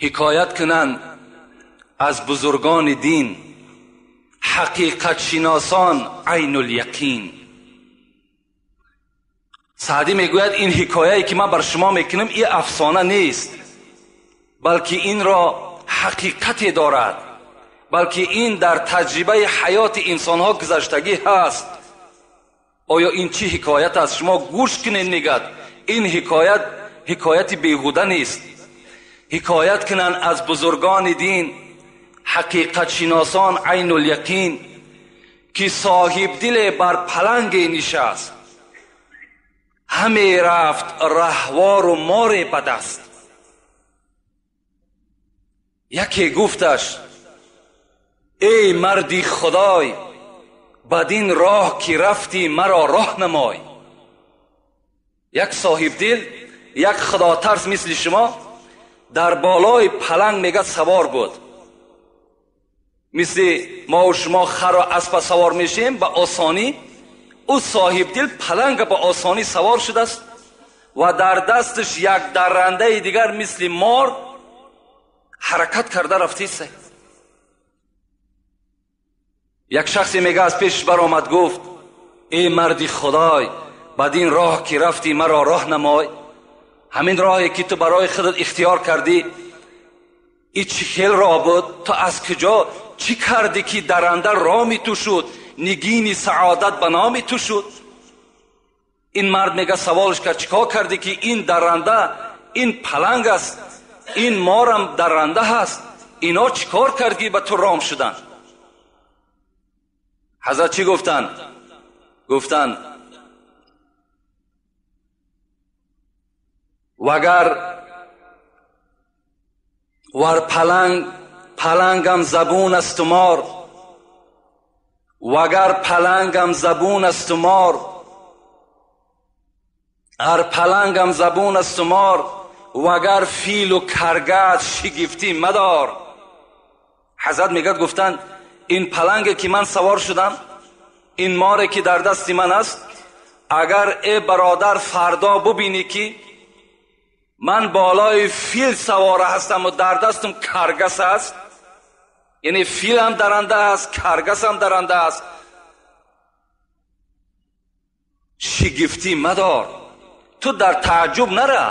Ҳикоят кунанд аз бузургони дин, ҳақиқатшиносон айнуляқин. Саъдӣ мегӯяд ин ҳикояе ки ман бар шумо мекунам ин афсона нест, балки инро ҳақиқате дорад, балки ин дар таҷрибаи ҳаёти инсонҳо гузаштагӣ ҳаст. Оё ин чӣ ҳикоят аст? Шумо гӯш кунед, мегӯяд ин ҳикоят ҳикояти беҳуда нест. Ҳикоят кунанд аз бузургони дин, ҳақиқатшиносон айнуляқин, ки соҳибдиле бар паланге нишаст, ҳаме рафт раҳвору море ба даст. Яке гуфташ: эй марди худой, бадин роҳ ки рафтӣ маро роҳ намой. Як соҳибдил, як худотарс мисли шумо дар болои паланг мегӯяд савор буд. Мисли мо ва шумо хару аспа савор мешем ба осонӣ, ӯ соҳибдил паланга ба осонӣ савор шудааст ва дар дасташ як даррандаи дигар мисли мор ҳаракат карда рафтист. Як шахсе мега аз пешаш баромад, гуфт: эй марди худой, бадин роҳ ки рафтӣ маро роҳ намой. Ҳамин роҳе ки ту барои худат ихтиёр кардӣ, и чӣ хел роҳ буд? Ту аз куҷо чӣ кардӣ ки даранда роми ту шуд, нигини саодат ба номи ту шуд? Ин мард мега саволш кард: чӣ кор кардӣ ки ин даранда, ин паланг аст, ин морам даранда ҳаст, ино чӣ кор кардӣ ба ту ром шуданд? Ҳазрат чӣ гуфтанд? Гуфтанд: вагар вар паланг палангам забун асту мор, вагар палангам забун асту мор, ар палангам забун асту мор, вагар филу каргат шигифтӣ мадор. Ҳазрат мегӯяд, гуфтанд: ин паланге ки ман савор шудам, ин море ки дар дасти ман аст, агар э бародар фардо бубинӣ ки ман болои фил савора ҳастам ва дар дастам каргас аст, яъне фил ҳам даранда аст, каргас ҳам даранда аст, шигифтӣ мадор. Ту дар тааҷҷуб нара,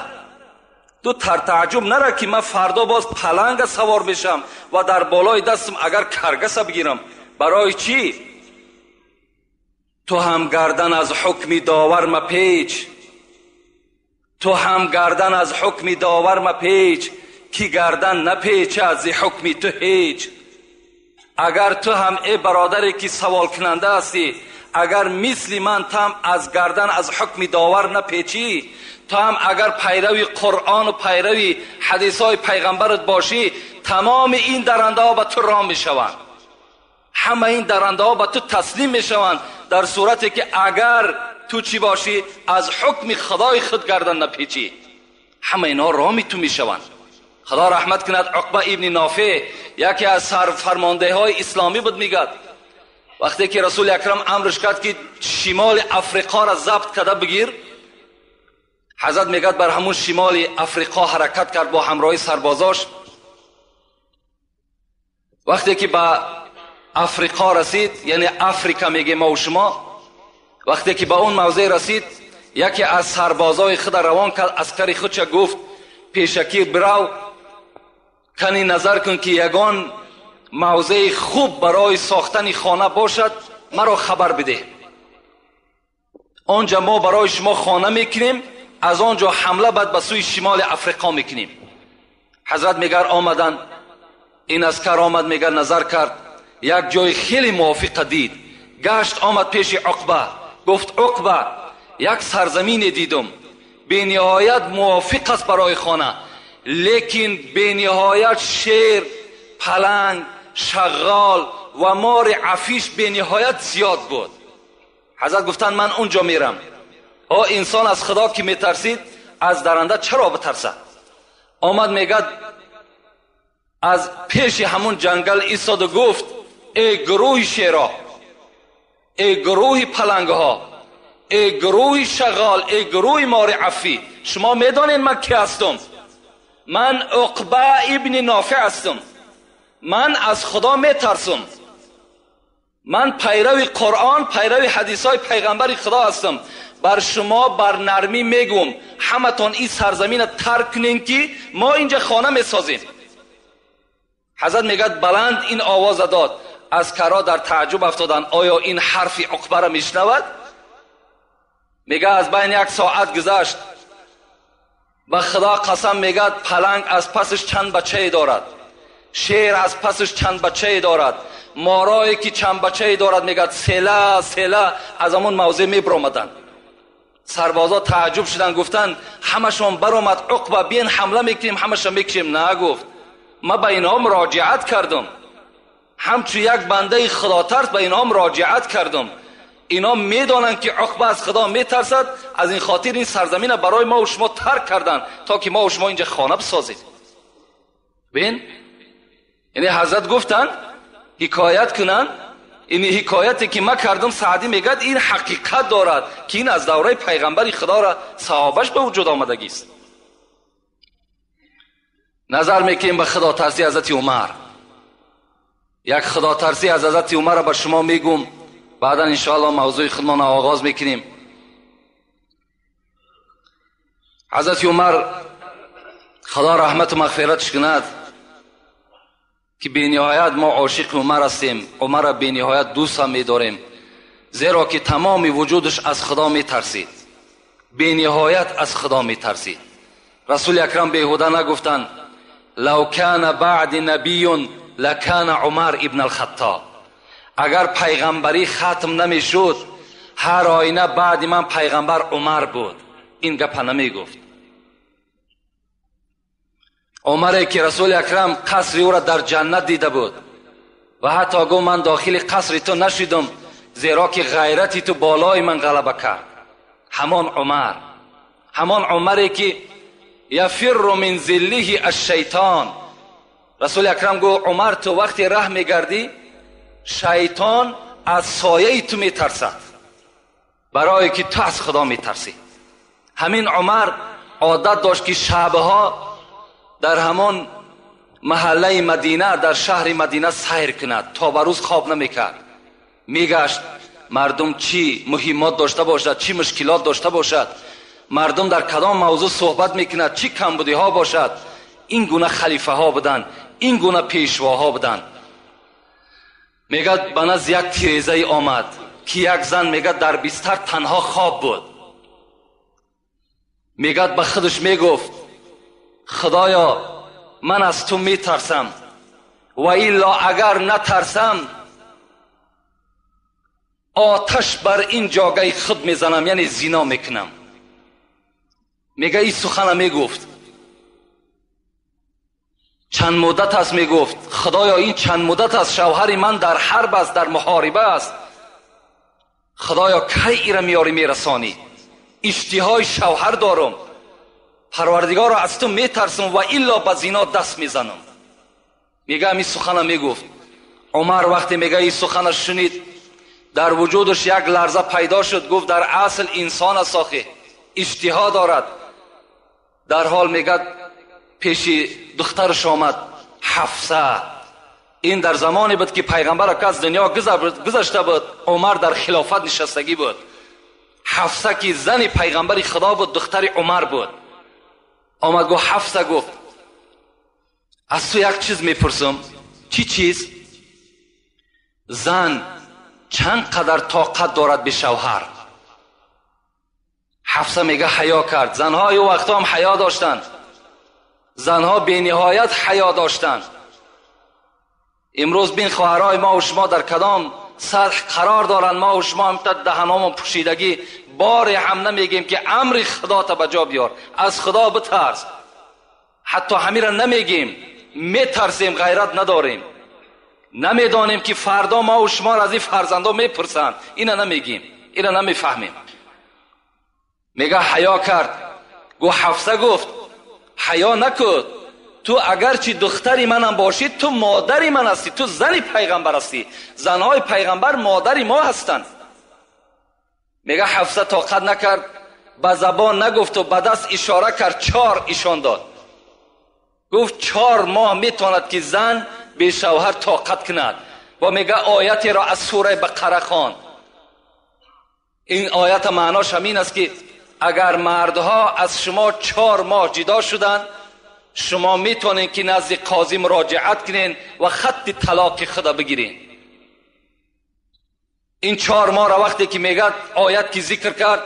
ту дар тааҷҷуб нара ки ман фардо боз паланга савор мешам ва дар болои дастам агар каргаса бигирам. Барои чӣ? Ту ҳам гардан аз ҳукми довар мапеч, ту ҳам гардан аз ҳукми довар мапеч, ки гардан напечад зи ҳукми ту ҳеҷ. Агар ту ҳам э бародаре ки саволкунанда ҳастӣ, агар мисли ман ту ҳам аз гардан аз ҳукми довар напечӣ, ту ҳам агар пайрави Қуръону пайрави ҳадисҳои пайғамбарат бошӣ, тамоми ин дарандаҳо ба ту ром мешаванд, ҳама ин дарандаҳо ба ту таслим мешаванд, дар сурате ки агар ту чӣ бошӣ, аз ҳукми худои худ гардан напечӣ, ҳама инҳо роми ту мешаванд. Худо раҳмат кунад Уқба ибни Нофеъ, яке аз сарфармондаҳои исломӣ буд, мегӯяд вақте ки Расули Акрам амрш кард ки шимоли Африқоро забт карда бигир, ҳазрат мегӯяд бар ҳамун шимоли Африқо ҳаракат кард бо ҳамроҳи сарбозош. Вақте ки ба Африқо расид, яъне Африка мегӯем мо шумо, вақте ки ба он мавзеъ расид, яке аз сарбозои худ равон кард, аскари худша гуфт: пешакӣ бирав, кани назар кун ки ягон мавзеи хуб барои сохтани хона бошад, маро хабар бидеҳ. Он ҷо мо барои шумо хона мекунем, аз он ҷо ҳамла баъд ба сӯи шимоли Африқо мекунем. Ҳазрат мегар омаданд, ин аскар омад, мегар назар кард, як ҷои хеле мувофиқа дид, гашт омад пеши Уқба, гуфт: Уқба, як сарзамине дидум, бениҳоят мувофиқ аст барои хона, лекин бениҳоят шер, паланг, шағғол ва мори афиш бениҳоят зиёд буд. Ҳазрат гуфтанд: ман он ҷо мерам. О инсон аз худо ки метарсид, аз даранда чаро битарсад? Омад мегӯяд аз пеши ҳамун ҷангал истоду гуфт: эй гурӯҳи шеро, эй гурӯҳи палангҳо, эй гурӯҳи шағғол, эй гурӯҳи мори афӣ, шумо медонед ман ки ҳастам? Ман Уқба ибни Нофеъ ҳастам, ман аз Худо метарсам, ман пайрави Қуръон, пайрави ҳадисҳои пайғамбари Худо ҳастам. Бар шумо бар нармӣ мегӯм, ҳаматон ин сарзаминро тарк кунем ки мо инҷа хона месозем. Ҳазрат мегӯяд баланд ин овоза дод. Аскарҳо дар таъҷуб афтоданд, оё ин ҳарфи Уқбаро мешунавад? Мегӯяд аз байни як соат гузашт, ба Худо қасам мегӯяд паланг аз пасаш чанд бачае дорад, шер аз пасаш чанд бачае дорад, морое ки чанд бачае дорад, мегӯяд села села аз ҳамон мавзеъ мебаромаданд. Сарбозо таъҷуб шуданд, гуфтанд ҳамашон баромад, Уқба биен ҳамла мекунем, ҳамаша мекушем. На, гуфт, ман ба инҳо муроҷиат кардам, ҳамчун як бандаи худотарс ба инҳо муроҷиат кардам. Инҳо медонанд ки Уқба аз Худо метарсад, аз ин хотир ин сарзаминро барои мо ва шумо тарк карданд то ки мо ва шумо инҷа хона бисозем. Бин, яъне ҳазрат гуфтанд ҳикоят кунанд, ин ҳикояте ки ман кардам, Саъдӣ мегӯяд ин ҳақиқат дорад ки ин аз давраи пайғамбари Худоро саҳобаш ба вуҷуд омадагист. Назар мекунем ба худотарсии ҳазрати Умар. Як худотарсӣ аз ҳазрати Умарро ба шумо мегӯм, баъдан иншоаллоҳ мавзӯи худмонро оғоз мекунем. Ҳазрати Умар Худо раҳмату мағфиратш кунад ки бениҳоят мо ошиқи Умар ҳастем, Умарро бениҳоят дӯст ҳам медорем, зеро ки тамоми вуҷудаш аз Худо метарсид, бениҳоят аз Худо метарсид. Расули Акрам беҳуда нагуфтанд лав кана баъди набиюн лакана Умар ибн алхаттоб. Агар пайғамбарӣ хатм намешуд, ҳар оина баъди ман пайғамбар Умар буд. Ин гапа намегуфт. Умаре ки Расули Акрам қасри ӯро дар ҷаннат дида буд ва ҳатто гуфт ман дохили қасри ту нашидам, зеро ки ғайрати ту болои ман ғалаба кард. Ҳамон Умар, ҳамон Умаре ки яфирру мин зиллиҳи ашшайтон. Расули Акрам гуфт Умар, ту вақте раҳ мегардӣ, шайтон аз сояи ту метарсад, барое ки ту аз Худо метарсӣ. Ҳамин Умар одат дошт ки шабҳо дар ҳамон маҳаллаи Мадина, дар шаҳри Мадина сайр кунад, то ба рӯз хоб намекард. Мегашт мардум чӣ муҳиммот дошта бошад, чӣ мушкилот дошта бошад, мардум дар кадом мавзӯъ суҳбат мекунад, чӣ камбудиҳо бошад. Ин гуна халифаҳо буданд, ин гуна пешвоҳо буданд. Мегӯяд ба назди як тирезае омад ки як зан мегӯяд дар бистар танҳо хоб буд. Мегӯяд ба худаш мегуфт Худоё, ман аз ту метарсам ва илло агар натарсам оташ бар ин ҷогаи худ мезанам, яъне зино мекунам. Мегӯяд ин сухана мегуфт. Чанд муддат аст мегуфт Худоё, ин чанд муддат аст шавҳари ман дар ҳарб аст, дар муҳориба аст, Худоё кай ира меёрӣ мерасонӣ? Иштиҳои шавҳар дорам, Парвардигоро аз ту метарсам ва илло ба зино даст мезанам. Мегӯяд ҳамин сухана мегуфт. Умар вақте мегӯяд ин сухана шунид, дар вуҷудаш як ларза пайдо шуд. Гуфт дар асл инсон аст, охи иштиҳо дорад. Дар ҳол мегӯяд пеши духтараш омад Ҳафса. Ин дар замоне буд ки пайғамбар аз дунё гузашта буд, Умар дар хилофат нишастагӣ буд. Ҳафса ки зани пайғамбари Худо буд, духтари Умар буд. Омад гуфт Ҳафса, гуфт аз ту як чиз мепурсам. Чӣ чиз? Зан чанд қадар тоқат дорад бе шавҳар? Ҳафса мега ҳаё кард. Занҳои ӯ вақтҳо ҳам ҳаё доштанд, занҳо бениҳоят ҳаё доштанд. Имрӯз бин хоҳарҳои мо ва шумо дар кадом сатҳ қарор доранд. Мо ва шумо ҳам та даҳаномон пӯшидагӣ, боре ҳам намегем ки амри Худота ба ҷо биёр, аз Худо битарс. Ҳатто ҳамира намегем, метарсем, ғайрат надорем. Намедонем ки фардо мо ва шуморо аз ин фарзандо мепурсанд. Ина намегем, ина намефаҳмем. Мега ҳаё кард. Гуфт Ҳафса, гуфт ҳаё накун, ту агарчи духтари манам бошӣ, ту модари ман ҳастӣ, ту зани пайғамбар ҳастӣ. Занҳои пайғамбар модари мо ҳастанд. Мега Ҳафса тоқат накард, ба забон нагуфту ба даст ишора кард, чор ишон дод. Гуфт 4 моҳ метавонад ки зан бе шавҳар тоқат кунад. Ва мега оятеро аз сураи Бақара хонд. Ин оят маънош ҳамин аст ки агар мардҳо аз шумо 4 моҳ ҷудо шуданд, шумо метавонед ки назди қозӣ муроҷиат кунед ва хатти талоқи худа бигиред. Ин 4 моҳро вақте ки мегӯяд оят ки зикр кард,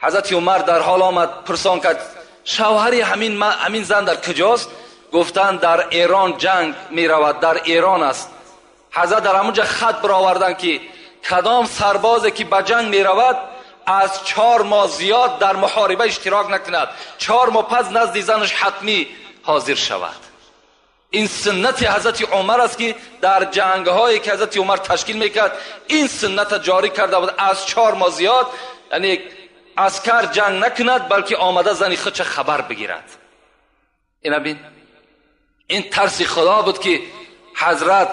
ҳазрати Умар дар ҳол омад, пурсон кард шавҳари ҳамин зан дар куҷост? Гуфтанд дар Эрон ҷанг меравад, дар Эрон аст. Ҳазрат дар ҳамонҷа хат бароварданд ки кадом сарбозе ки ба ҷанг меравад аз 4 моҳ зиёд дар муҳориба иштирок накунад, 4 моҳ пас назди занаш ҳатмӣ ҳозир шавад. Ин суннати ҳазрати Умар аст ки дар ҷангҳое ки ҳазрати Умар ташкил мекард ин суннат ҷорӣ карда буд. Аз 4 моҳ зиёд яъне аскар ҷанг накунад, балки омада зани худша хабар бигирад. Ина бин, ин тарси Худо буд ки ҳазрат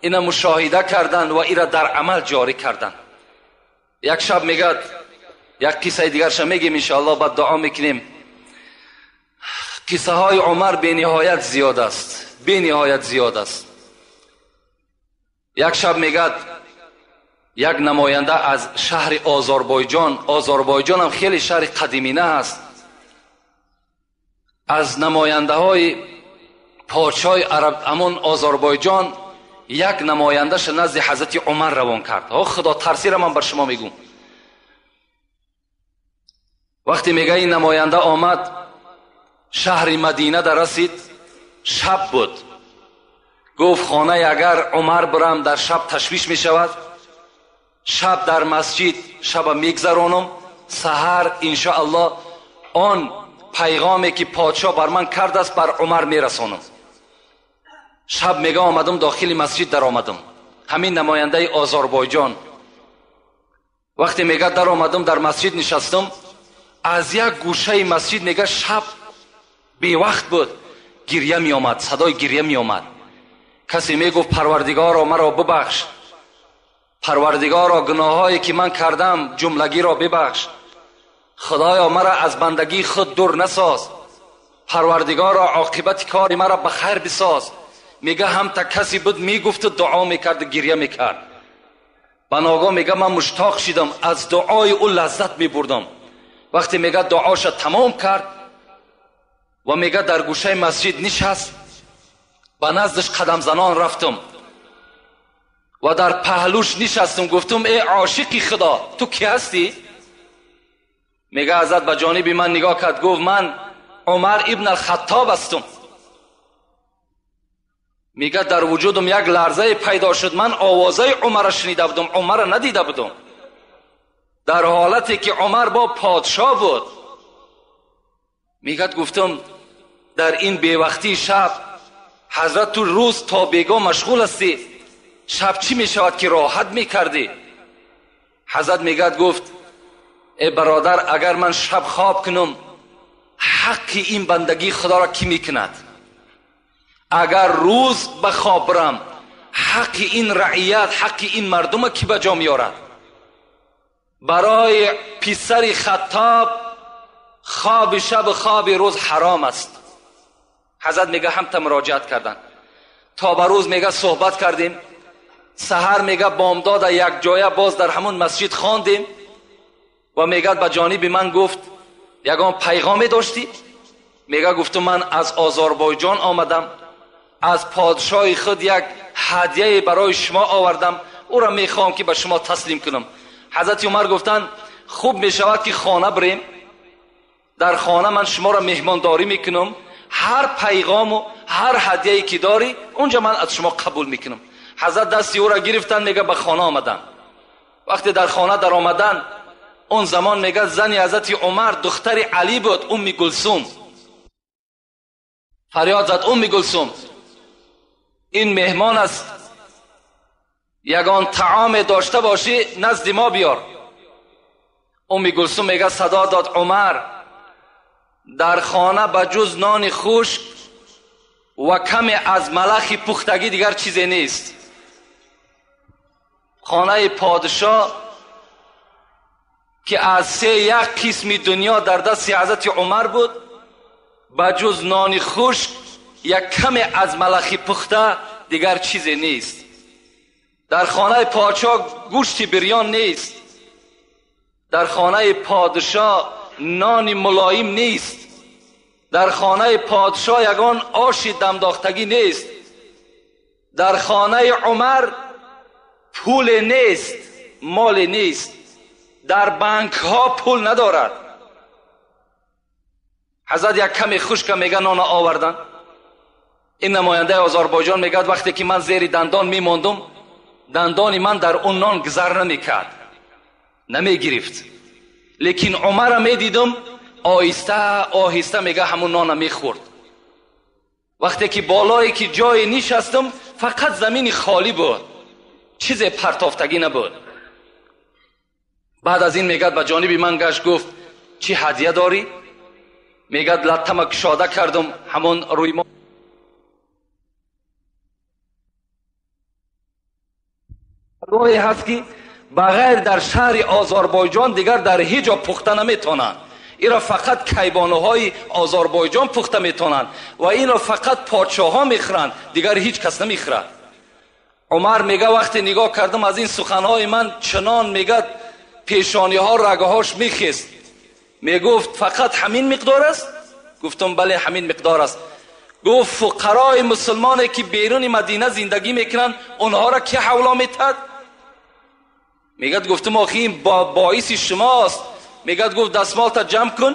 ина мушоҳида карданд ва ира дар амал ҷорӣ карданд. Як шаб мегӯяд, як қиссаи дигарша мегем иншоаллоҳ, баъд дуо мекунем. Қиссаҳои Умар бениҳоят зиёд аст, бениҳоят зиёд аст. Як шаб мегӯяд як намоянда аз шаҳри Озарбойҷон, Озарбойҷон ҳам хеле шаҳри қадимина аст, аз намояндаҳои подшоҳи араб ҳамон Озарбойҷон як намояндаша назди ҳазрати Умар равон кард. О Худо тарсира ман бар шумо мегӯм. Вақте мега ин намоянда омад, шаҳри Мадина дар расид, шаб буд. Гуфт хонаи агар Умар бирам дар шаб ташвиш мешавад, шаб дар масҷид шаба мегзаронам, саҳар иншоаллоҳ он пайғоме ки подшоҳ бар ман кардааст бар Умар мерасонам. Шаб мега омадам дохили масҷид даромадам. Ҳамин намояндаи Озарбойҷон вақте мега даромадам дар масҷид нишастам, аз як гӯшаи масҷид мега шаб бевақт буд, гирья меомад, садои гирья меомад. Касе мегуфт Парвардигоро маро бибахш, Парвардигоро гуноҳҳое ки ман кардам ҷумлагиро бибахш, Худоё маро аз бандагии худ дур насоз, Парвардигоро оқибати кори маро ба хайр бисоз. Мега ҳамта касе буд мегуфту дуо мекарду гирья мекард. Ба ногоҳ мега ман муштоқ шидам, аз дуои ӯ лаззат мебурдам. Вақте мега дуоша тамом кард ва мега дар гӯшаи масҷид нишаст, ба наздаш қадамзанон рафтам ва дар паҳлӯш нишастам, гуфтам эй ошиқи Худо, ту кӣ ҳастӣ? Мега ҳазрат ба ҷониби ман нигоҳ кард, гуфт ман Умар ибн ал-Хаттоб ҳастам. Мега дар вуҷудам як ларзае пайдо шуд, ман овозаи Умарро шунида будам, Умарро надида будам. Дар ҳолате ки Умар бо подшоҳ буд. Мегӯяд гуфтам дар ин бевақтии шаб ҳазрат ту рӯз то бегоҳ машғул ҳастӣ, шаб чӣ мешавад ки роҳат мекардӣ? Ҳазрат мегӯяд гуфт эй бародар, агар ман шаб хоб кунам ҳаққи ин бандагии Худоро кӣ мекунад? Агар рӯз ба хоб бирам ҳаққи ин раият, ҳаққи ин мардума кӣ ба ҷо меорад? Барои писари Хаттоб хоби шаб хоби рӯз ҳаром аст. Ҳазрат мега ҳамта муроҷиат карданд. То ба рӯз мега суҳбат кардем, саҳар мега бомдода як ҷоя боз дар ҳамон масҷид хондем ва мега ба ҷониби ман гуфт ягон пайғоме доштӣ? Мега гуфту ман аз Озарбойҷон омадам, аз подшоҳи худ як ҳадияе барои шумо овардам, ӯро мехоҳам ки ба шумо таслим кунам. Ҳазрати Умар гуфтанд хуб мешавад ки хона бирем, дар хона ман шуморо меҳмондорӣ мекунам, ҳар пайғому ҳар ҳадияе ки дорӣ унҷа ман аз шумо қабул мекунам. Ҳазрат дасти ӯро гирифтанд, мега ба хона омаданд. Вақте дар хона даромаданд, он замон мега зани ҳазрати Умар духтари Алӣ буд, Умми Гулсум. Фарёд зад Умми Гулсум, ин меҳмон аст, ягон таоме дошта бошӣ назди мо биёр. Умми Гулсум мега садо дод Умар, дар хона ба ҷуз нони хушк ва каме аз малахи пухтагӣ дигар чизе нест. Хонаи подшоҳ ки аз 3 қисми дунё дар дасти ҳазрати Умар буд, ба ҷуз нони хушк یک کمی از ملخی پخته دیگر چیزی نیست. در خانه پادشاه گوشت بریان نیست. در خانه پادشاه نان ملایم نیست. در خانه پادشاه یگان آش دمداختگی نیست. در خانه عمر پول نیست، مال نیست. در بانک ها پول ندارد. حضرت یک کمی خشک میگه نان آوردن. این نماینده آذربایجان میگه وقتی که من زیر دندان میماندم، دندان من در اون نان گذر نمیکرد، نمیگرفت. لیکن عمر میدیدم آهسته آهسته میگه همون نان میخورد. وقتی که بالایی که جای نشستم فقط زمین خالی بود، چیز پرتافتگی نبود. بعد از این میگه به جانب من گشت، گفت چی هدیه داری؟ میگه لطمه کشاده کردم، همون روی ما گاهی هست که بغیر در شهر آذربایجان دیگر در هیچ جا پخته نمیتونن. این را فقط کیبانوهای آذربایجان پخته میتونن و این را فقط پادشاه ها میخورند، دیگر هیچ کس نمیخورد. عمر میگه وقتی نگاه کردم از این سخنهای من چنان میگه پیشانی ها رگهاش میخست. میگفت فقط همین مقدار است؟ گفتم بله همین مقدار است. گفت فقرای مسلمانی که بیرون مدینه زندگی میکنن اونها را که حولا میتد؟ میگه گفتم آخی این باعث شماست. میگه گفت دستمال تا جمع کن،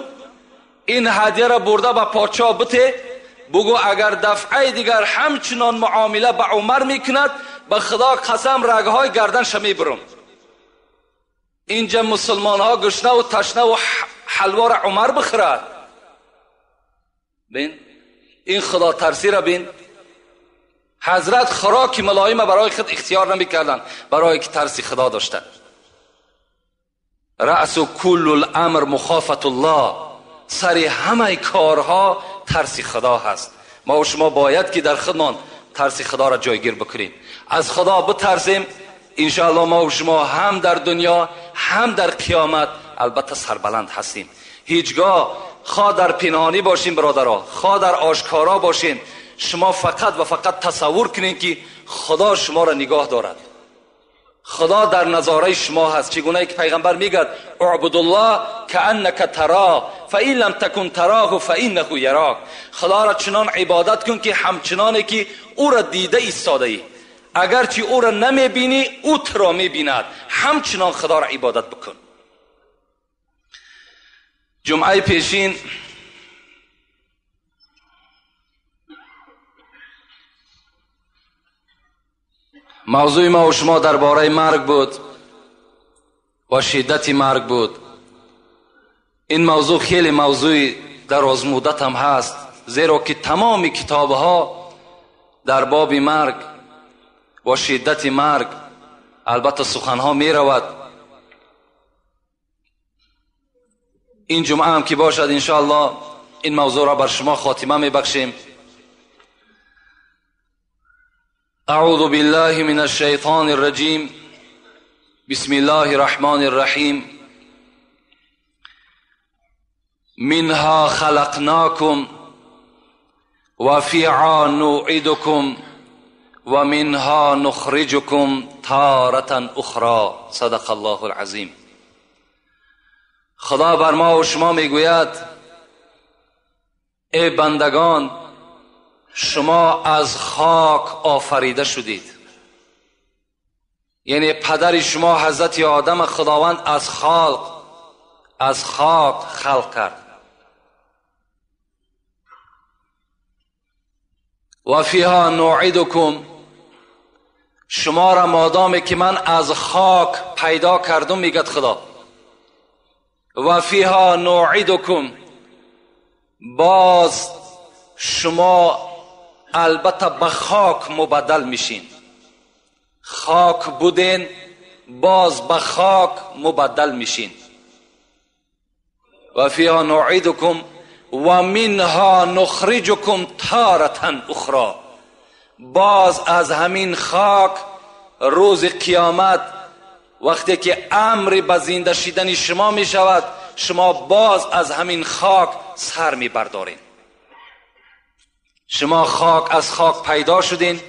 این هدیه را برده به پادشاه بته، بگو اگر دفعه دیگر همچنان معامله به عمر میکند به خدا قسم رگهای گردنش میبرم. اینجا مسلمان ها گشنه و تشنه و حلوا را عمر بخورد. بین این خدا ترسی را بین. حضرت خوراک ملایم برای خود اختیار نمیکردن، برای که ترسی خدا داشتن. رأس کل الامر مخافت الله، سر همه کارها ترسی خدا هست. ما و شما باید که در خودمان ترسی خدا را جایگیر بکنیم، از خدا بترسیم. انشاءالله ما و شما هم در دنیا هم در قیامت البته سربلند هستیم. هیچگاه خواه در پنهانی باشیم برادرها، خواه در آشکارا باشیم، شما فقط و فقط تصور کنین که خدا شما را نگاه دارد، خدا در نظاره شما هست. چگونه که پیغمبر میگه اعبد الله کأنک تراه فإن لم تکن تراه فإنه یراک. خدا را چنان عبادت کن که همچنانه که او را دیده ایستاده ای، اگرچه او را نمیبینی او تو را میبیند، همچنان خدا را عبادت بکن. جمعه پیشین موضوع ما و شما درباره مرگ بود و شدت مرگ بود. این موضوع خیلی موضوع دراز مدت هم هست، زیرا که تمام کتابها در باب مرگ و شدت مرگ البته سخنها می رود. این جمعه هم که باشد انشاءالله این موضوع را بر شما خاتمه می بخشیم. اعوذ بالله من الشیطان الرجیم، بسم الله الرحمن الرحیم. منها خلقناکم و فیها نعیدکم و منها نخرجکم تارة اخرى. صدق الله العظیم. خدا بر ما و شما میگوید ای بندگان، شما از خاک آفریده شدید. یعنی پدر شما حضرت آدم خداوند از خلق، از خاک خلق کرد. و فیها نعیدکم، شما را مادامی که من از خاک پیدا کردم میگد خدا، و فیها نعیدکم، باز شما البته به خاک مبدل میشین. خاک بودین باز به خاک مبدل میشین. و فیها نعیدکم و منها نخرجکم تارة اخرى، باز از همین خاک روز قیامت وقتی که امر به زنده شدن شما می شود، شما باز از همین خاک سر می بردارین. شما خاک از خاک پیدا شدین،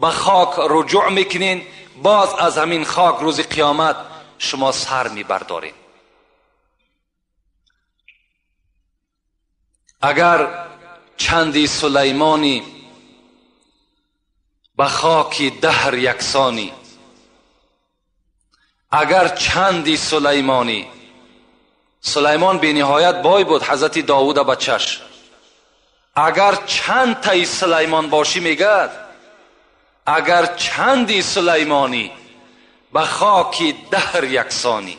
به خاک رجوع میکنین، باز از همین خاک روز قیامت شما سر میبردارین. اگر چندی سلیمانی به خاک دهر یکسانی، اگر چندی سلیمانی، سلیمان بی نهایت بای بود، حضرت داوود بچش، اگر چند تای سلیمان باشی میگد، اگر چندی سلیمانی به خاک دهر یکسانی،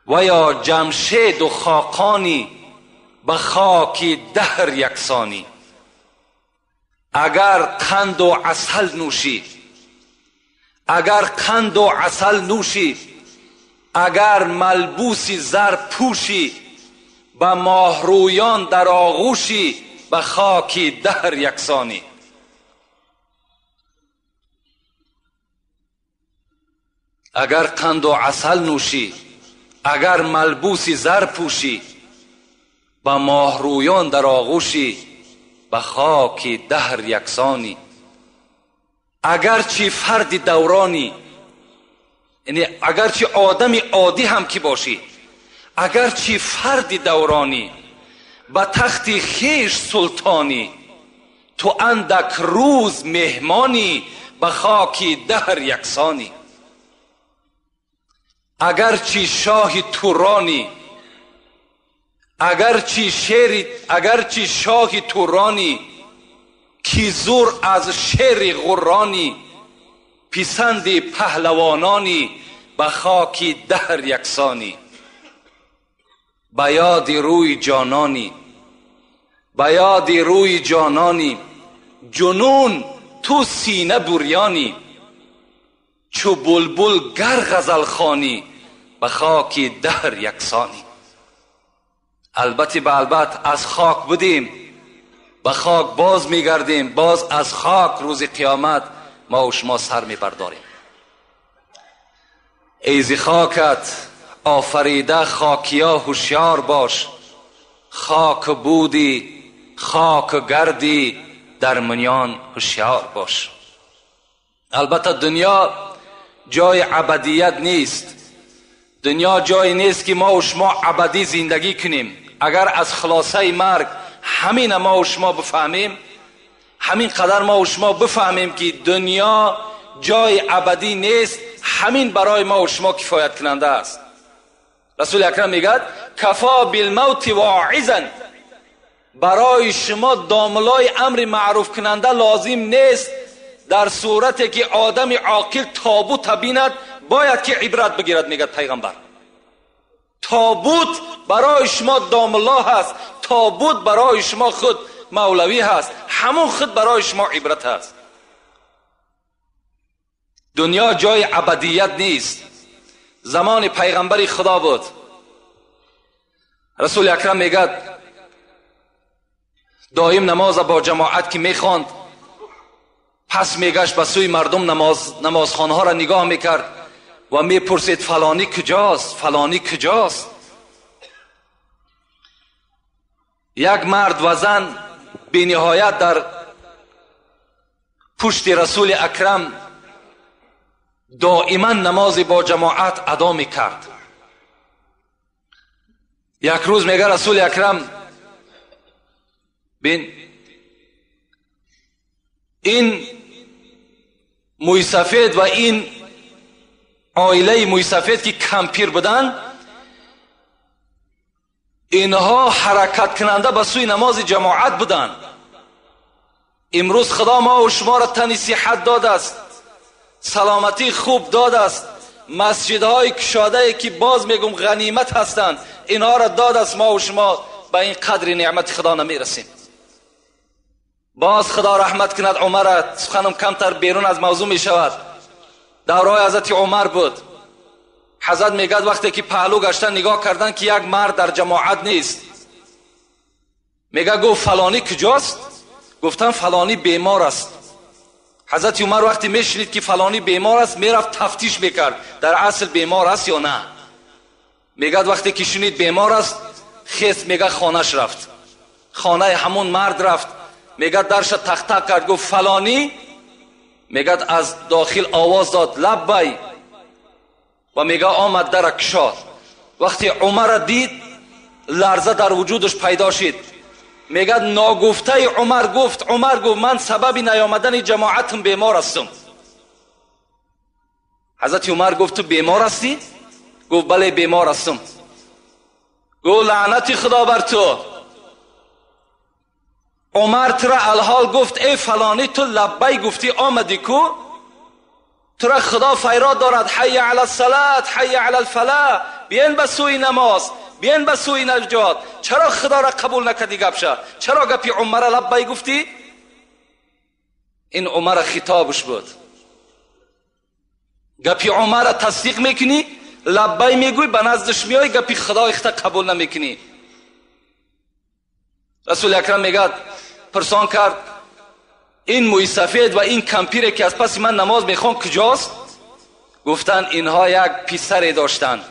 و یا جمشید و خاقانی به خاک دهر یکسانی، اگر قند و عسل نوشی، اگر قند و عسل نوشی، اگر ملبوس زر پوشی، به ماهرویان در آغوشی، به خاک دهر یکسانی. اگر قند و عسل نوشی، اگر ملبوس زر پوشی، به ماهرویان در آغوشی، به خاک دهر یکسانی. اگرچه فرد دورانی، یعنی اگرچه آدم عادی هم که باشی، اگرچه فرد دورانی، به تخت خویش سلطانی، تو اندک روز مهمانی، به خاک دهر یکسانی. اگرچه شاه تورانی، اگرچه شاه تورانی، کی زور از شیر غرانی، پسند پهلوانانی، به خاک دهر یکسانی. به یاد روی جانانی، به یاد روی جانانی، جنون تو سینه بریانی، چو بلبل گر غزل خوانی، به خاک دهر یکسانی. البته به البته از خاک بودیم، به خاک باز میگردیم، باز از خاک روز قیامت ما و شما سر میبرداریم. ای ز خاکت آفریده خاکیا هوشیار باش، خاک بودی خاک گردی در منیان هوشیار باش. البته دنیا جای ابدیت نیست، دنیا جای نیست که ما و شما ابدی زندگی کنیم. اگر از خلاصه مرگ همین ما و شما بفهمیم، همین قدر ما و شما بفهمیم که دنیا جای ابدی نیست، همین برای ما و شما کفایت کننده است. رسول اکرم میگد کفا بالموت واعظا، برای شما داملای امر معروف کننده لازم نیست. در صورتی که آدم عاقل تابوت بیند باید که عبرت بگیرد، میگد پیغمبر. تابوت برای شما داملا هست، تابوت برای شما خود مولوی هست، همون خود برای شما عبرت هست. دنیا جای ابدیت نیست. زمان پیغمبر خدا بود، رسول اکرم میگد دائم نماز با جماعت که میخواند، پس میگشت به سوی مردم نمازخانه ها را نگاه میکرد و میپرسید فلانی کجاست، فلانی کجاست. یک مرد و زن بی نهایت در پشت رسول اکرم دائما نماز با جماعت ادا میکرد. یک روز میگه رسول اکرم بین این مویسفید و این عائله مویسفید که کمپیر بودن، اینها حرکت کننده به سوی نماز جماعت بودن. امروز خدا ما و شما را تن صحت داده است، سلامتی خوب داده است، مسجدهای کشاده که باز میگم غنیمت هستند، اینها را داده است. ما و شما به این قدر نعمت خدا نمیرسیم. باز خدا رحمت کند عمر، سخنم کمتر بیرون از موضوع می شود. دورای حضرت عمر بود. حضرت میگد وقتی که پهلو گشتن نگاه کردن که یک مرد در جماعت نیست، میگه گفت فلانی کجاست؟ گفتن فلانی بیمار است. حضرت عمر وقتی میشنید که فلانی بیمار است میرفت تفتیش میکرد در اصل بیمار است یا نه. میگد وقتی که شنید بیمار است، خیس میگه خانهش رفت، خانه همون مرد رفت. Мегӯяд дарша тақ-тақ кард, гуфт фалонӣ. Мегӯяд аз дохил овоз дод лаббай, ва мегӯяд омад дара кушод. Вақте Умарро дид, ларза дар вуҷудаш пайдо шид. Мегӯяд ногуфтаи Умар гуфт, Умар гуфт ман сабаби наёмадани ҷамоатам бемор ҳастам. Ҳазрати Умар гуфт ту бемор ҳастӣ? Гуфт бале бемор ҳастам. Гуфт лаънати Худо бар ту. Умар тура алҳол гуфт эй фалонӣ, ту лаббай гуфтӣ омадӣ ку? Тура Худо файрод дорад ҳайя ала салат, ҳайя ала алфалаҳ, биен ба сӯи намоз, биен ба сӯи наҷот. Чаро Худоро қабул накардӣ гапша? Чаро гапи Умара лаббай гуфтӣ? Ин Умара хитобаш буд. Гапи Умара тасдиқ мекунӣ, лаббай мегӯй, ба наздаш меоӣ, гапи Худои худта қабул намекунӣ. Расули Акрам мегӯяд пурсон кард ин мӯйсафед ва ин кампире ки аз паси ман намоз мехон куҷост? Гуфтанд инҳо як писаре доштанд,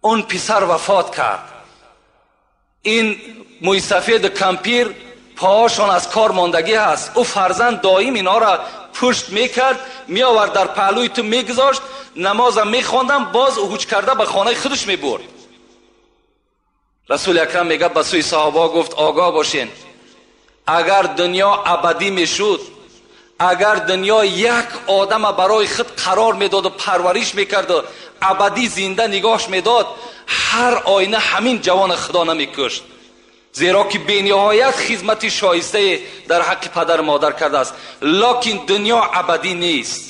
он писар вафот кард. Ин мӯйсафеду кампир поҳошон аз кор мондагӣ ҳаст. Ӯ фарзанд доим инҳоро пушт мекард, меовард дар паҳлӯи ту мегузошт, намозам мехондам, боз ҳуҷ карда ба хонаи худаш мебурд. Расули Акрам мегӯяд ба сӯи саҳобаҳо гуфт огоҳ бошен, агар дунё абадӣ мешуд, агар дунё як одама барои худ қарор медоду парвариш мекарду абадӣ зинда нигоҳш медод, ҳар оина ҳамин ҷавона Худо намекушт, зеро ки бениҳоят хизмати шоистае дар ҳаққи падару модар кардааст. Локин дунё абадӣ нест.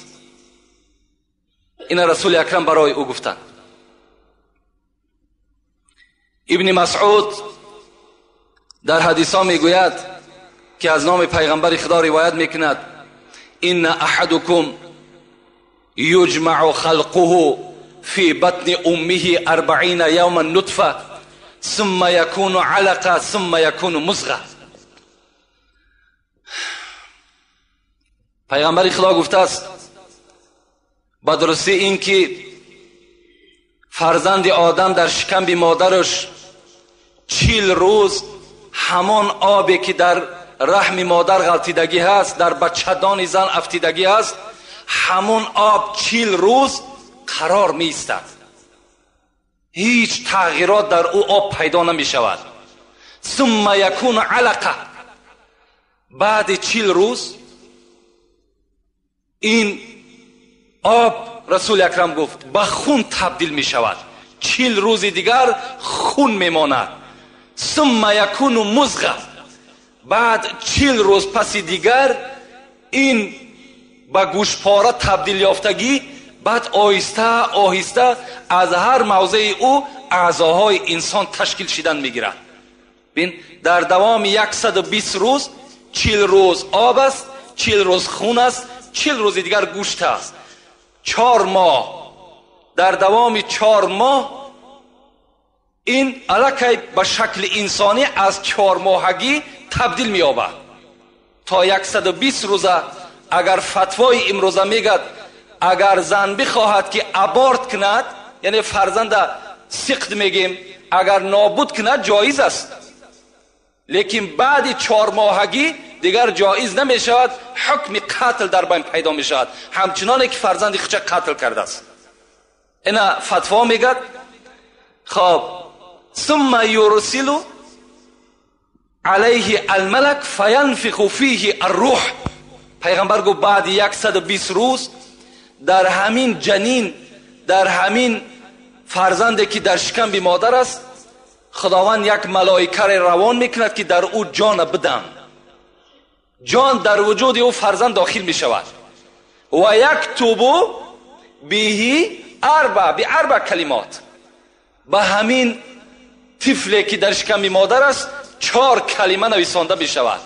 Ина Расули Акрам барои ӯ гуфтанд. Ибни Масъуд дар ҳадисҳо мегӯяд ки аз номи пайғамбари Худо ривоят мекунад: инна аҳадукум юҷмаъу халқуҳу фи батни уммиҳи арбаина явман нутфа сумма якуну алақа сумма якуну музға. Пайғамбари Худо гуфтааст ба дурустӣ ин ки фарзанди одам дар шикамби модараш 40 рӯз ҳамон обе ки дар раҳми модар ғалтидагӣ ҳаст, дар бачадони зан афтидагӣ ҳаст, ҳамон об 40 рӯз қарор меистад. ҳеҷ тағйирот дар ӯ об пайдо намешавад. Сумма якуну алақа. Баъди 40 рӯз ин об, Расули Акрам гуфт, ба хун табдил мешавад. 40 рӯзи дигар хун мемонад. Сумма якуну музға. Баъд 40 рӯз паси дигар ин ба гӯшпора табдил ёфтагӣ, баъд оҳиста оҳиста аз ҳар мавзеи ӯ аъзоҳои инсон ташкил шидан мегирад. Бин, дар давоми 120 рӯз 40 рӯз об аст, 40 рӯз хун аст, 40 рӯзи дигар гӯшт аст. 4 моҳ. Дар давоми 4 моҳ ин аллакай ба шакли инсонӣ аз 4 моҳагӣ табдил меёбад. То 120 рӯза агар фатвои имрӯза мегӯяд, агар зан бихоҳад ки аборт кунад, яъне фарзанда сиқд мегем, агар нобуд кунад ҷоиз аст, лекин баъди 4 моҳагӣ дигар ҷоиз намешавад, ҳукми қатл дар байн пайдо мешавад, ҳамчуноне ки фарзанди худша қатл кардааст. Ина фатво мегӯяд. Хоб, сумма юрсилу алайҳи алмалак фаянфиху фиҳи аррӯҳ. Пайғамбар гуфт баъди 120 рӯз дар ҳамин ҷанин, дар ҳамин фарзанде ки дар шикамби модар аст, Худованд як малоикаре равон мекунад ки дар ӯ ҷона бидам. Ҷон дар вуҷуди ӯ фарзанд дохил мешавад. Ва яктубу биҳи арба би арба калимот. Ба ҳамин тифле ки дар шикамби модар аст 4 калима нависонда мешавад.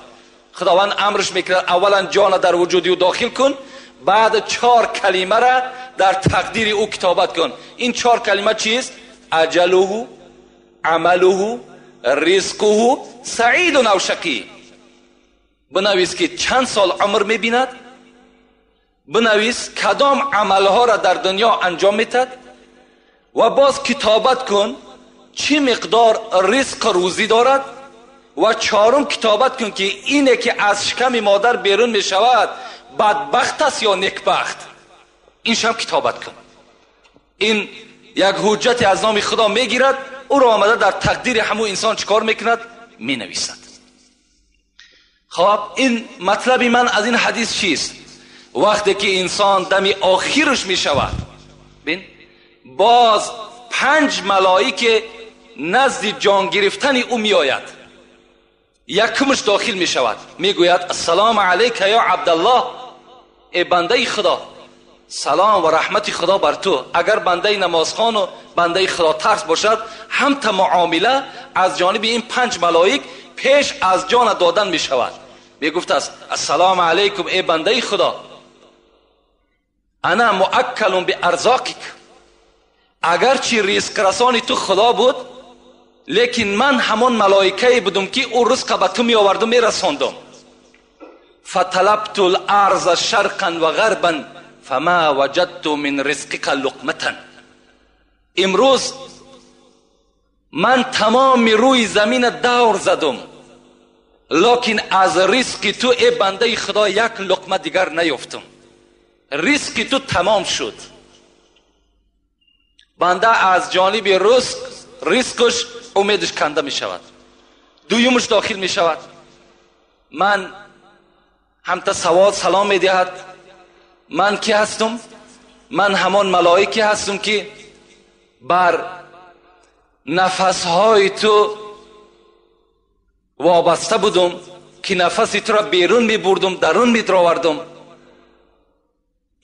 Худованд амрш мекунад аввалан ҷона дар вуҷуди ӯ дохил кун, баъд 4 калимара дар тақдири ӯ китобат кун. Ин 4 калима чист? Аҷалуҳу, амалуҳу, ризқуҳу, саидун ав шақӣ. Бинавис ки чанд сол умр мебинад, бинавис кадом амалҳоро дар дунё анҷом метад ва боз китобат кун чӣ миқдор ризқ рӯзӣ дорад, و چهارم کتابت کن که اینه که از شکم مادر بیرون می شود بدبخت است یا نیکبخت، اینش هم کتابت کن. این یک حجت از نام خدا میگیرد، او را آمده در تقدیر همو انسان چکار میکند؟ می نویسد. خب این مطلب من از این حدیث چیست؟ وقتی که انسان دم آخرش می شود، بین باز 5 ملائکه نزد جان گرفتن او می آید. یکمش داخل می شود، می گوید السلام علیک یا عبدالله، ای بنده خدا، سلام و رحمت خدا بر تو. اگر بنده نمازخوان و بنده خدا ترس باشد، هم تا معامله از جانب این 5 ملائک پیش از جان دادن می شود. می گفت است السلام علیکم ای بنده خدا، انا مؤکل بارزاقک، اگرچه رزق رسانی تو خدا بود، لیکن من همان ملائکه بودم که او رزق به تو می آوردم می رساندم. فطلبت الارض شرقا و غربا فما وجدت من رزقک لقمة. امروز من تمام روی زمین دور زدم، لکن از رزق تو ای بنده خدا یک لقمه دیگر نیافتم. رزق تو تمام شد. بنده از جانب رزقش امیدش کنده می شود. دویمش داخل می شود، من هم تا سوال سلام می دهد، من کی هستم؟ من همان ملائکه هستم که بر نفسهای تو وابسته بودم، که نفس تو را بیرون می بردم، درون می دراوردم.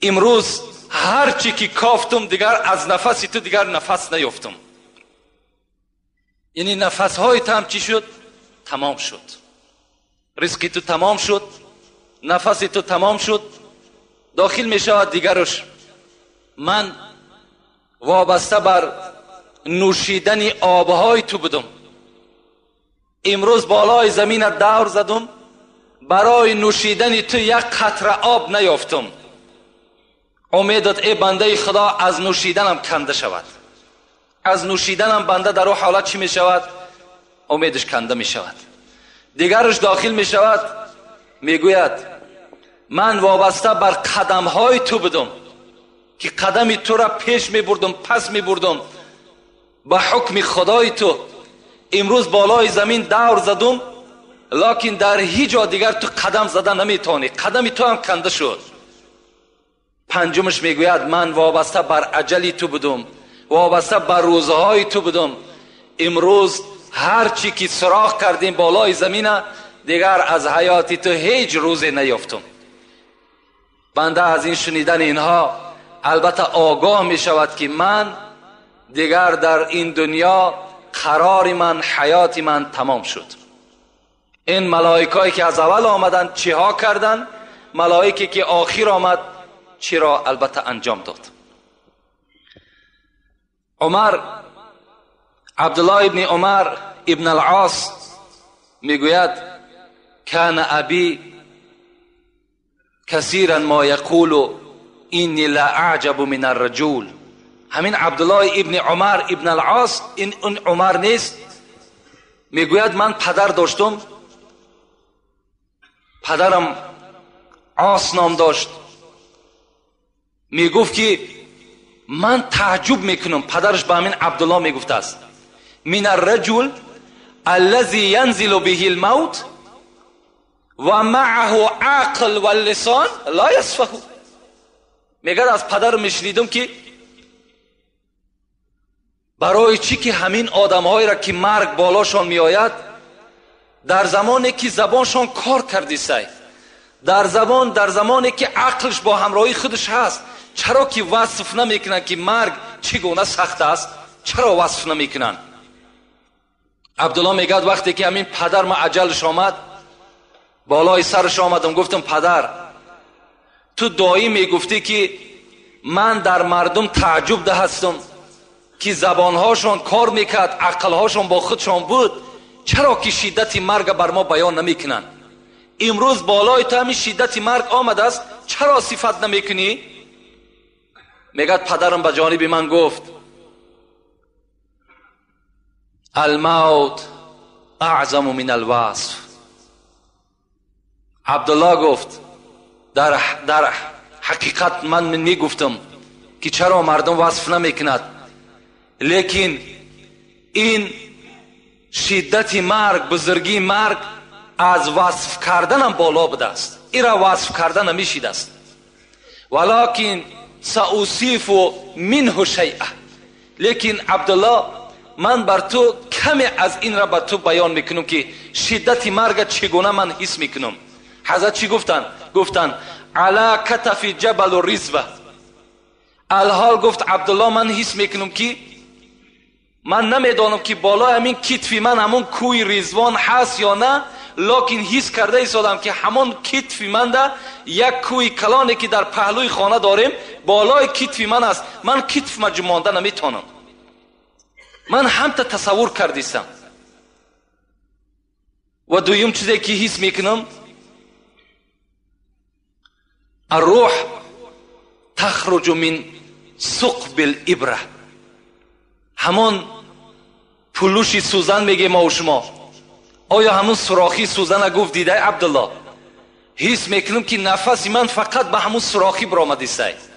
امروز هر چی که کافتم دیگر از نفس تو دیگر نفس نیافتم. یعنی نفسهای تو هم چی شد؟ تمام شد. رزق تو تمام شد، نفس تو تمام شد. داخل می شود دیگرش، من وابسته بر نوشیدن آبهای تو بودم، امروز بالای زمین دور زدم، برای نوشیدن تو یک قطره آب نیافتم. امیدت ای بنده خدا از نوشیدنم کنده شود. از نوشیدنم بنده در او حالت چی می شود؟ امیدش کنده می شود. دیگرش داخل می شود، می گوید من وابسته بر قدمهای تو بودم که قدم تو را پیش می بردم، پس می بردم، به حکم خدای تو. امروز بالای زمین دور زدم، لکن در هیچ جا دیگر تو قدم زدن نمیتونی، قدم تو هم کنده شد. پنجمش میگوید من وابسته بر عجلی تو بودم، وابسته بر روزهای تو بودم، امروز هر چی که سراغ کردیم بالای زمین دیگر از حیاتی تو هیچ روزی نیافتم. بنده از این شنیدن اینها البته آگاه می شود که من دیگر در این دنیا قرار من، حیات من تمام شد. این ملائکایی که از اول آمدن چه ها کردن، ملائکی که آخر آمد چی را البته انجام داد. عمر، عبدالله ابن عمر ابن العاص میگوید کان ابی کثیرا ما یقول اینی لا اعجب من الرجل. همین عبدالله ابن عمر ابن العاص، این اون عمر نیست، میگوید من پدر داشتم، پدرم عاص نام داشت، میگفت که من تعجب میکنم، پدرش به همین عبدالله میگفت است، من الرجل الذي ينزل به الموت و معه عقل و اللسان لا يسفه. میگه از پدر میشنیدم که برای چی که همین آدمهایی را که مرگ بالاشان میآید، در زمانی که زبانشان کار کردی سای، در زمانی که عقلش با همراهی خودش هست، چرا که وصف نمیکنن که مرگ چگونه سخت است؟ چرا وصف نمیکنن؟ عبدالله میگه وقتی که همین پدر ما عجلش آمد، بالای سرش آمدم، گفتم پدر تو دایی میگفتی که من در مردم تعجب ده هستم که زبانهاشون کار میکرد، عقلهاشون با خودشان بود، چرا که شدت مرگ بر ما بیان نمیکنن؟ امروز بالای تو همین شدت مرگ آمده است، چرا صفت نمیکنی؟ میگه پدرم به جانب من گفت الموت اعظم من الوصف. عبدالله گفت در حقیقت من میگفتم که چرا مردم وصف نمیکند، لیکن این شدت مرگ، بزرگی مرگ از وصف کردنم بالا بوده است، ایرا وصف کردن نمیشید است. ولکن سأوصف منه شیئا، لیکن عبدالله من بر تو کمی از این را بر تو بیان میکنم که شدت مرگ چگونه من حس میکنم. حضرت چی گفتن؟ گفتن علی کتف جبل رزوه. الحال گفت عبدالله من حس میکنم که من نمیدانم که بالای همین کتفی من همون کوی رضوان هست یا نه، لکن حس کرده ایستادم که همون کتفی من ده یک کوی کلانی که در پهلوی خانه داریم بالای کتفی من است، من کتف ما جمانده نمیتونم. من هم تا تصور کردیستم. و دویم چیزی که حس میکنم، الروح تخرج من ثقب الابره، همون پلوشی سوزن میگه ما و شما، آیا همون سوراخی سوزن گفت دیده عبدالله؟ حس میکنم که نفس من فقط به همون سوراخی برآمده است.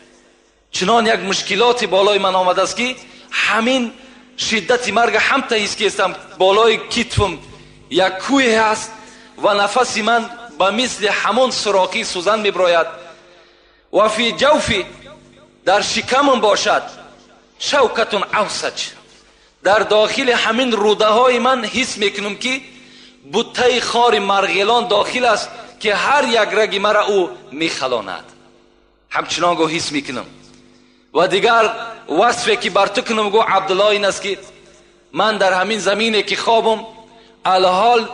چنان یک مشکلات بالای من آمده است که همین شدت مرگ هم تا حس کردم بالای کتفم یک کوه هست و نفس من به مثل همون سوراخی سوزن میبراید. و فی جوفی، در شکمم باشد شوکتون اوسج، در داخل همین روده های من حس میکنم که بوته خار مرغلان داخل است که هر یک رگ مرا او میخلاند. همچنان گو حس میکنم. و دیگر وصفی که بر تو کنم گو عبدالله این است که من در همین زمینه که خوابم، الحال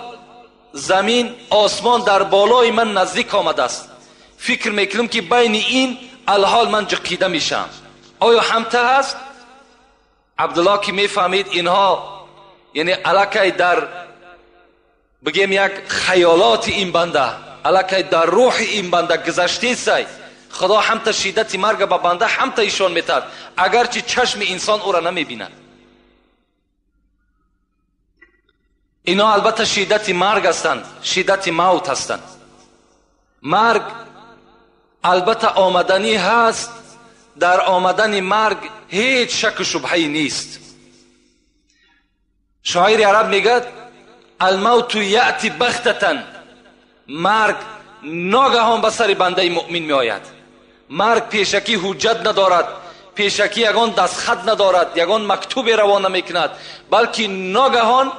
زمین آسمان در بالای من نزدیک آمده است، فکر میکنم که بین این الحال من جقیده میشم. آیا همته هست؟ عبدالله که میفهمید اینها یعنی علاکه در بگیم یک خیالات این بنده، علاکه در روح این بنده گذشته سای، خدا هم تا شدت مرگ به بنده هم تا ایشان میتاد، اگرچه چشم انسان او را نمیبیند. اینا البته شدت مرگ هستند، شدت موت هستند. مرگ البته آمدنی هست، در آمدن مرگ هیچ شک و شبهی نیست. شاعر عرب میگه الموت یأتی بغتة، مرگ ناگهان به سر بنده مؤمن می آید. مرگ پیشکی حجت ندارد، پیشکی یگان دستخط ندارد، یگان مکتوب روانه میکند، بلکه ناگهان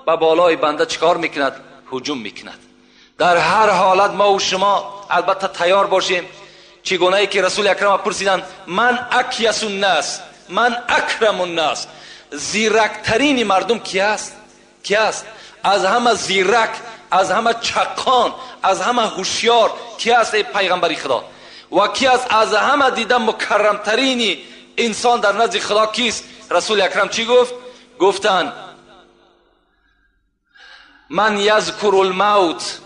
به بالای بنده چیکار میکند؟ هجوم میکند. در هر حالت ما و شما البته تیار باشیم. چگونه ای که رسول اکرم پرسیدند من اکیس الناس، من اکرم الناس، زیرکترین مردم کی است؟ کی است؟ از همه زیرک، از همه چقان، از همه هوشیار کی است ای پیغمبر خدا؟ و کی است از همه دیده مکرمترین انسان در نزد خدا کیست؟ رسول اکرم چی گفت؟ گفتند من یذکر الموت،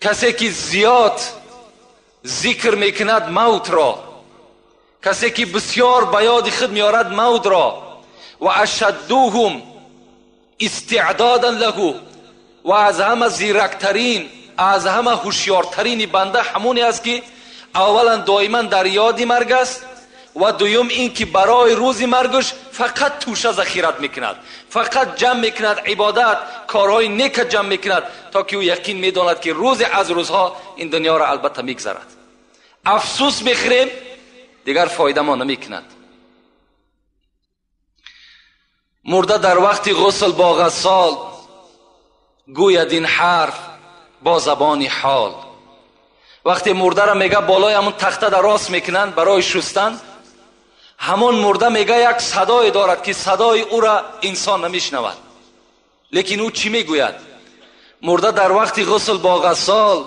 کسی که زیاد ذکر میکند موت را، کسی که بسیار به یاد خود میارد موت را، و اشدوهم استعدادا له، و از همه زیرکترین، از همه هوشیارترین بنده همونی است که اولا دائما در یاد مرگ است، و دویم این که برای روز مرگش فقط توشه ذخیرت میکند، فقط جمع میکند عبادت، کارهای نیک جمع میکند، تا که او یقین میداند که روز از روزها این دنیا را البته میگذرد. افسوس میخوریم دیگر فایده ما نمیکند. مرده در وقت غسل با غسال، گوید این حرف با زبان حال. وقتی مرده را میگه بالای همون تخته در راست میکنن برای شستن، همون مرده میگه یک صدای دارد که صدای او را انسان نمیشنود، لیکن او چی میگوید؟ مرده در وقت غسل با غسال،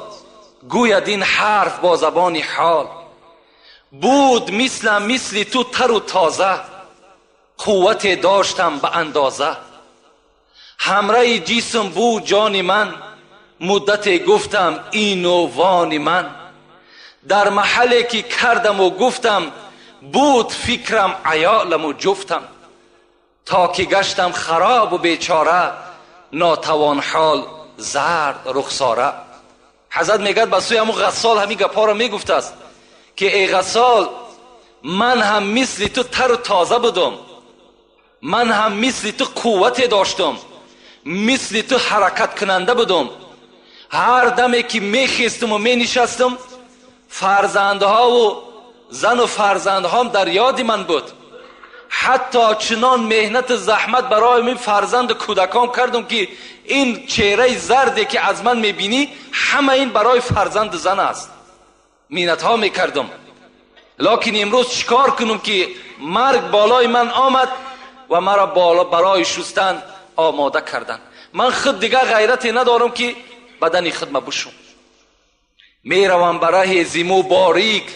گوید این حرف با زبان حال. بود مثل تو تر و تازه، قوت داشتم به اندازه. همراه جسم بود جان من، مدت گفتم این و وان من. در محلی که کردم و گفتم، Буд фикрам аёлам ҷуфтам. То ки гаштам хароб у бечора, нотавон ҳол зард рухсора. Ҳазрат мегӯяд ба сӯи ҳамун ғассол ҳамин гапҳоро мегуфтааст ки эй ғассол, ман ҳам мисли ту тару тоза будум, ман ҳам мисли ту қуввате доштум, мисли ту ҳаракаткунанда будум. Ҳар даме ки мехестум у менишастум, фарзандҳову зану фарзандҳом дар ёди ман буд. Ҳатто чунон меҳнату заҳмат барои мин фарзанду кӯдакон кардум ки ин чеҳраи зарде ки аз ман мебинӣ, ҳама ин барои фарзанду зан аст. Миннатҳо мекардум. Локин имрӯз чӣ кор кунум ки марг болои ман омад ва маро барои шустан омода карданд. Ман худ дигар ғайрате надорам ки бадани худма бушум. Меравам ба раҳи зиму борик,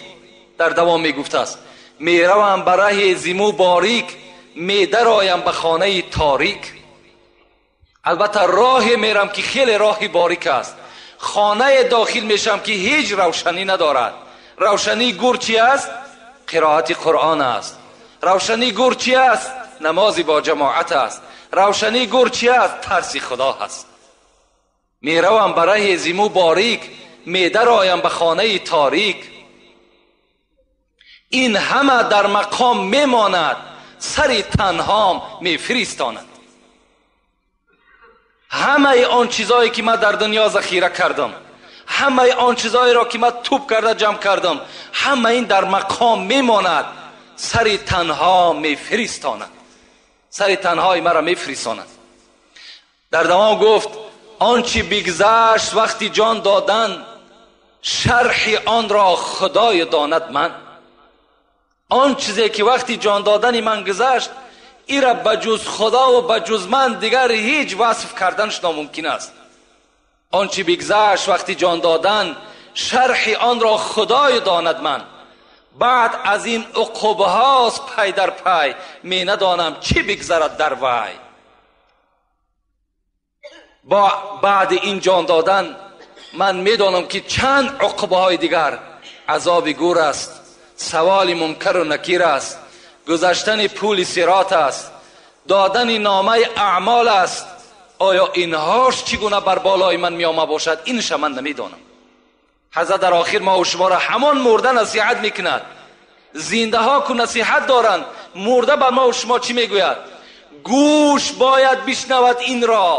дар давом мегуфтааст, меравам ба раҳи зиму борик, медароям ба хонаи торик. Албатта роҳе мерам ки хеле роҳи борик аст. Хонае дохил мешам ки ҳеҷ равшанӣ надорад. Равшании гур чи аст? Қироати Қуръон аст. Равшании гур чи аст? Намози бо ҷамоат аст. Равшании гур чи аст? Тарси Худо ҳаст. Меравам ба раҳи зиму борик, медароям ба хонаи торик. Ин ҳама дар мақом мемонад, сари танҳом мефиристонад. Ҳамаи он чизое ки ман дар дунё захира кардам, ҳамаи он чизоеро ки ман тӯб карда ҷамъ кардам, ҳама ин дар мақом мемонад, сари танҳо мефиристонад. Сари танҳои маро мефиристонад. Дар давом гуфт он чи бигзашт вақти ҷон додан, шарҳи онро Худои донад ман. Он чизе ки вақти ҷон додани ман гузашт, ира ба ҷуз Худо ва ба ҷуз ман дигар ҳеҷ васф карданаш номумкин аст. Он чи бигзашт вақти ҷон додан, шарҳи онро Худои донад ман. Баъд аз ин уқубҳост пай дар пай, менадонам чӣ бигзарад дар вай. Бо баъди ин ҷон додан ман медонам ки чанд уқубҳои дигар азоби гур аст, саволи мункару накир аст, гузаштани пули сирот аст, додани номаи аъмол аст. Оё инҳош чӣ гуна бар болои ман меома бошад, инша ман намедонам. Ҳазрат дар охир ма у шуморо ҳамон мурда насиҳат мекунад. Зиндаҳо ку насиҳат доранд, мурда ба ма у шумо чӣ мегӯяд? Гӯш бояд бишнавад инро.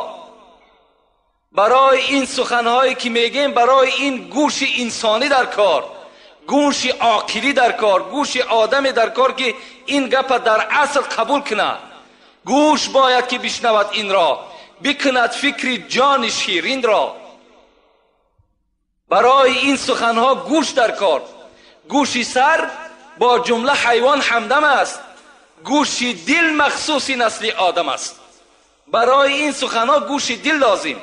Барои ин суханҳое ки мегӯем, барои ин гӯши инсонӣ дар кор, гӯши оқилӣ дар кор, гӯши одаме дар кор ки ин гапа дар асл қабул кунад. Гӯш бояд ки бишнавад инро, бикунад фикри ҷони ширинро. Барои ин суханҳо гӯш дар кор. Гӯши сар бо ҷумла ҳайвон ҳамдам аст, гӯши дил махсуси насли одам аст. Барои ин суханҳо гӯши дил лозим.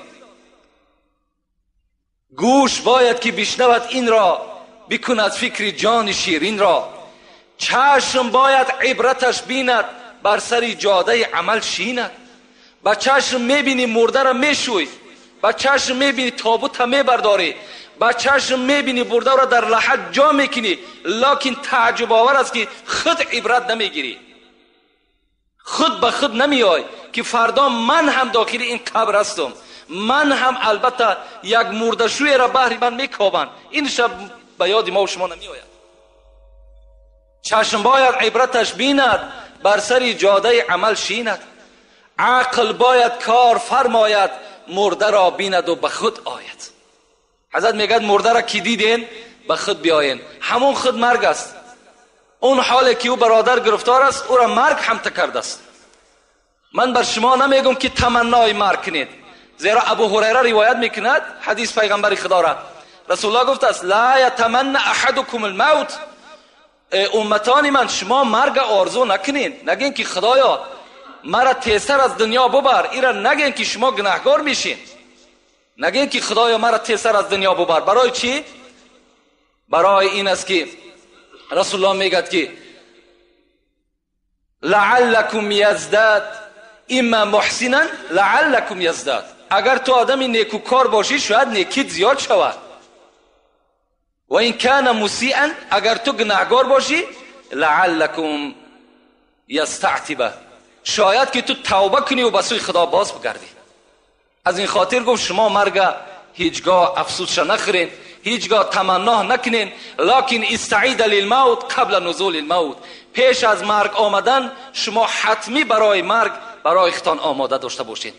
Гӯш бояд ки бишнавад инро, бикунад фикри ҷони ширинро. Чашм бояд ибраташ бинад, бар сари ҷодаи амал шинад. Ба чашм мебинӣ мурдаро мешӯй, ба чашм мебинӣ тобута мебардорӣ, ба чашм мебинӣ бурдаро дар лаҳат ҷо мекунӣ, локин тааҷҷубовар аст ки худ ибрат намегирӣ, худ ба худ намеой ки фардо ман ҳам дохили ин қабр ҳастам, ман ҳам албатта як мурдашӯеро баҳри ман мекобанд. Ин шаб ба ёди мо шумо намеояд. Чашм бояд ибраташ бинад, бар сари ҷодаи амал шинад. Ақл бояд кор фармояд, мурдаро бинаду ба худ ояд. Ҳазрат мегӯяд мурдаро ки диден, ба худ биёен. Ҳамон худ марг аст. Он ҳоле ки ӯ бародар гирифтор аст, ӯро марг ҳамта кардааст. Ман бар шумо намегӯм ки таманнои марг кунед, зеро Абу Ҳурайра ривоят мекунад ҳадис пайғамбари Худоро. Расулуллоҳ гуфтааст ла ятаманна аҳадукум алмавт. Умматони ман, шумо марга орзу накунед, нагӯед ки Худоё мара тезтар аз дунё бубар. Ира нагӯед ки шумо гунаҳгор мешин, нагӯед ки Худоё мара тезтар аз дунё бубар. Барои чӣ? Барои ин аст ки Расулуллоҳ мегӯяд ки лааллакум яздад имма муҳсинан лааллакум яздад. Агар ту одами некукор бошӣ, шояд некит зиёд шавад. Ва ин кана мусиан, агар ту гунаҳгор бошӣ, لعلکم یستعتب، شاید که تو توبه کنی و به سوی خدا باز بگردی. از این خاطر گفت شما مرگ هیچگاه افسوسش نخورین، هیچگاه تمنا نکنین، لکن استعید للموت قبل نزول الموت. پیش از مرگ آمدن شما حتمی برای مرگ برای ختان آماده داشته باشین.